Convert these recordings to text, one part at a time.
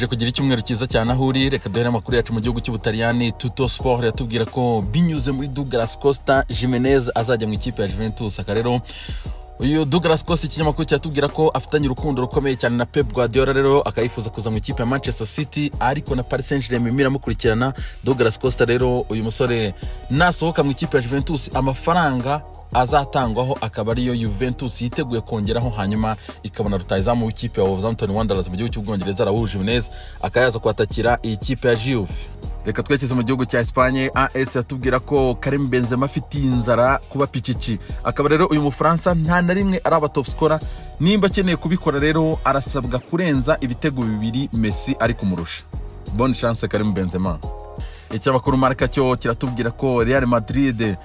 Nkwifurije kugira icyumweru cyiza cyane aho uri. Reka duhere amakuru yacu mu gihugu cy'Ubutaliyani. Tutto Sport yatubwira ko binyuze muri Douglas Costa, Jimenez azajya mu ikipe ya Juventus. Aka rero uyu Douglas Costa, ikinyamakuru cyatubwira ko afitanye urukundo rukomeye cyane na Pep Guardiola, rero akayifuza kuza mu ikipe ya Manchester City, ariko na Paris Saint-Germain iramukurikirana. Douglas Costa rero, uyu musore nasohoka mu ikipe ya Juventus, amafaranga azatangwaho akaba ariyo Juventus yiteguye kongeraho, hanyuma ikabona rutahizamu w'ikipe ya Wolverhampton Wanderers mu gihugu cy'Ubwongereza, Raul Jimenez, akayaza kwatakira iyi kipe ya Juve. Reka twerekeze mu gihugu cya Espagne. AS yatubwira ko Karim Benzema afite inzara kuba pichichi. Akaba rero uyu Mufaransa nta na rimwe araba top scorer. Nimba akeneye kubikora rero, arasabwa kurenza ibitego 2 Messi ari kumurusha. Bonne chance, Karim Benzema. Ikinyamakuru Marca cyo kiratubwira ko Real Madrid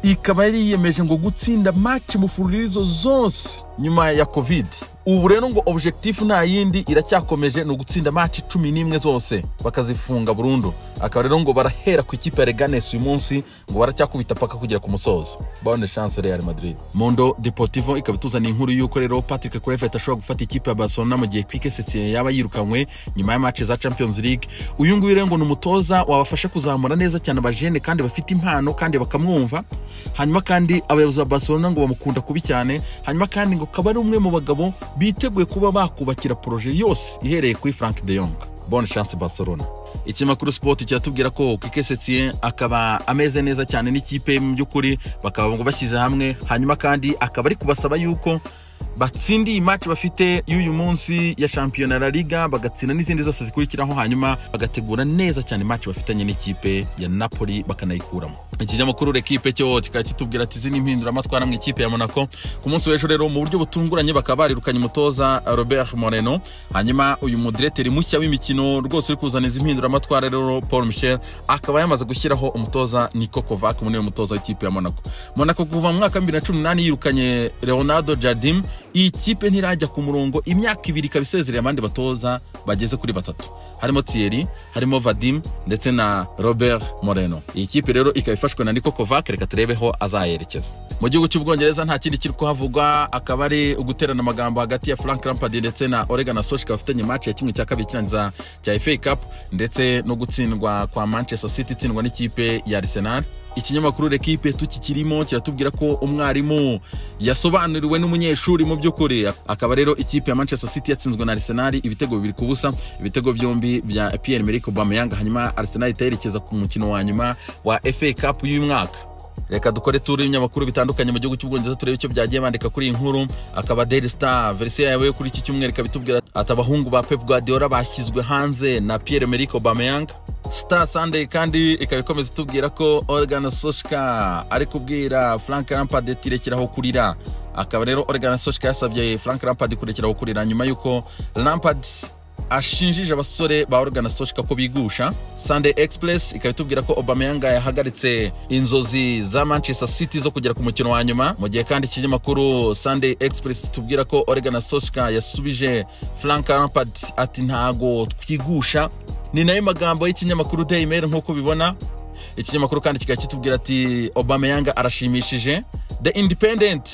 ikaba yariyemeje ngo gutsinda match mufururizo zose nyuma ya Covid. Ubu rero ngo objectif nta yindi, iracyakomeje, ni ugutsinda match 11 zose bakazifunga burundu. Akaba rero ngo barahera ku ikipe ya Leganes uyu munsi, ngo baracyakubita paka kugera ku musozo. Bonne chance, Real Madrid. Mundo Deportivo ikaba ituzaniye inkuru y'uko rero Patrick Kluivert ashobora gufata ikipe ya Barcelona mu gihe Quique Setien yaba yirukankwe nyuma ya match za Champions League. Uyu nguyu rero ngo ni umutoza wabafasha kuzamura neza cyane abajene kandi bafite impano kandi bakamwumva. Hanyuma kandi abayobozi ba Barcelona ngo bamukunda kubi cyane. Hanyuma kandi ngo kaba ari umwe mu bagabo biteguye kuba bakubakira projet yose ihereye kuri Frank de Jong. Bonne chance, Barcelona. Ikinyamakuru Sport kiratubwira ko Quique Setien akaba ameze neza cyane n'ikipe mu by'ukuri, bakaba ngo bashyize hamwe. Hanyuma kandi akaba ari kubasaba yuko batsindiye match bafite y'uyu munsi ya shampiyona La Liga, bagatsinda n'izindi zose zikurikiraho, hanyuma bagategura neza cyane match bafitanye n'ikipe ya Napoli bakanayikuramo. Ikinyamakuru L'Equipe cyo kikaba kitubwira ati izi ni impinduramatwara mu ikipe ya Monaco. Ku munsi w'ejo rero, mu buryo butunguranye, bakaba barirukanye umutoza Robert Moreno, hanyuma uyu mudirecteur mushya w'imikino rwose uri kuzana izi mpinduramatwara rero, Paul Michel, akaba yamaze gushyiraho umutoza Niko Kovac, muri umutoza w'ikipe ya Monaco. Monaco kuva mu mwaka wa 2018 yirukanye Leonardo Jardim, iyi kipe ntirajya ku murongo. Imyaka 2 ikaba isezereye abandi batoza bageze kuri batatu, harimo Thierry, harimo Vadim ndetse na Robert Moreno. Iyi kipe rero ikaba ifashwe na Niko Kovac. Reka turebeho azayerekeza. Mu gihugu cy'Ubwongereza nta kindi kiri kuhavugwa, akaba ari uguterana amagambo hagati ya Frank Lampard ndetse na Ole Gunnar Solskjaer bafitanye match ya 1/2 kirangiza cya FA Cup, ndetse no gutsindwa kwa Manchester City itsindwa n'ikipe ya Arsenal. Ikinyamakuru L'Equipe tukikirimo kiratubwira ko umwarimu yasobanuriwe n'umunyeshuri mu by'ukuri. Akaba rero ikipe ya Manchester City yatsinzwe na Arsenal ibitego 2-0, ibitego byombi bya Pierre-Emerick Aubameyang, hanyuma Arsenal iterekeza ku mukino wa nyuma wa FA Cup y'uyu mwaka. Reka dukore tour y'ibinyamakuru bitandukanye mu gihugu cy'Ubwongereza, turebe icyo byagiye bandika kuri iyi nkuru. Akaba Daily Star version yawe kuri iki cyumweru ikaba itubwira ati abahungu ba Pep Guardiola bashyizwe hanze na Pierre-Emerick Aubameyang. Star Sunday kandi ikaba ikomeza itubwira ko Ole Gunnar Solskjaer ari kubwira Frank Lampard ati rekeraho kurira. Akaba rero Ole Gunnar Solskjaer yasabye Frank Lampard kurekeraho kurira nyuma y'uko Lampard ashinjije abasore ba Ole Gunnar Solskjaer ko bigusha. Sunday Express ikaba itubwira ko Aubameyang yahagaritse inzozi za Manchester City zo kugera ku mukino wa nyuma, mu gihe kandi ikinyamakuru Sunday Express tubwira ko Ole Gunnar Solskjaer yasubije Frank Lampard ati ntago twigusha. Ni nayo magambo y'ikinyamakuru Daily Mail nk'uko bibona. Ikinyamakuru kandi kikaba kitubwira ati Aubameyang arashimishije. The Independent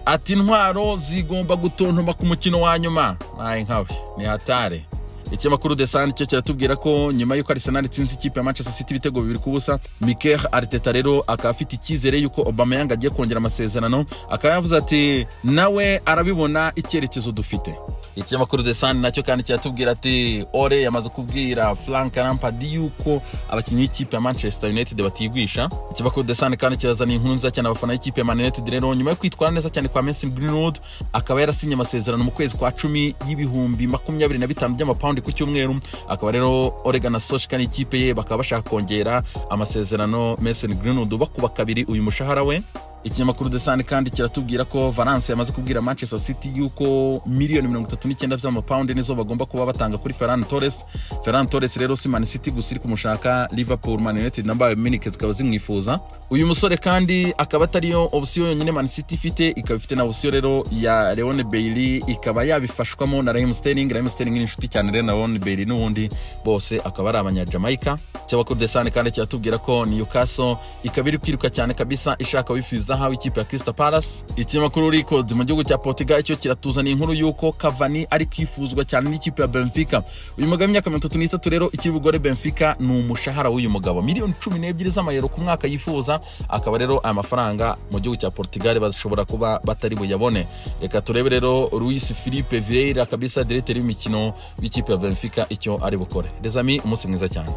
ati intwaro zigomba gutontoma ku mukino wa nyuma. Naye nkawe ni hatari. Ikinyamakuru The Sun cyo kiratubwira ko nyuma y'uko Arsenal itsinze ikipe ya Manchester City ibitego 2-0, Mikel Arteta rero akaba afite icyizere y'uko Aubameyang agiye kongera amasezerano, akaba yavuze ati nawe arabibona icyerekezo dufite. Ikinyamakuru The Sun nacyo kandi kiratubwira ati Ole yamaze kubwira Frank Lampard yuko abakinnyi b'ikipe ya Manchester United batigwisha. Ikinyamakuru The Sun kandi kirazana inkuru nziza cyane abafana b'ikipe ya Man United rero, nyuma yo kwitwara neza cyane kwa Mason Greenwood, akaba yarasinye amasezerano mu kwezi kwa 10 y'ibihumbi 25 by'amapawundi ku cyumweru. Akaba rero Ole Gunnar Solskjaer n'ikipe ye bakaba bashaka kongera amasezerano Mason Greenwood, bakuba kabiri uyu mushahara we. Ikinyamakuru The Sun kandi kiratubwira ko Valence yamaze kubwira Manchester City yuko miliyoni 39 z'amapawundi nizo bagomba kuba batanga kuri Ferran Torres. Ferran Torres rero si Man City gusa iri kumushaka, Liverpool, Man United na Bayern Munich zikaba zimwifuza. Uyu musore kandi akaba atariyo option yonyine Man City ifite, ikaba ifite na option rero ya Leon Bailey, ikaba yabifashwamo na Raheem Sterling. Raheem Sterling ni inshuti cyane rero na Leon Bailey, n'ubundi bose akaba ari abanya Jamaica. Ikinyamakuru The Sun kandi kiratubwira ko Newcastle ikaba iri kwiruka cyane kabisa ishaka wifuza Zaha w'ikipe ya Crystal Palace. Ikinyamakuru Records mu gihugu cya Portugal cyo kiratuzaniye inkuru y'uko Cavani ari kwifuzwa cyane n'ikipe ya Benfica. Uyu mugabo w'imyaka 33 rero, ikiri bugore Benfica ni umushahara w'uyu mugabo, miliyoni 12 z'amayero ku mwaka yifuza. Akaba rero aya mafaranga mu gihugu cya Portugal bashobora kuba batari buyabone. Reka turebe rero Luis Filipe Vieira kabisa, directeur w'imikino w'ikipe ya Benfica, icyo ari bukore. Les amis, umunsi mwiza cyane.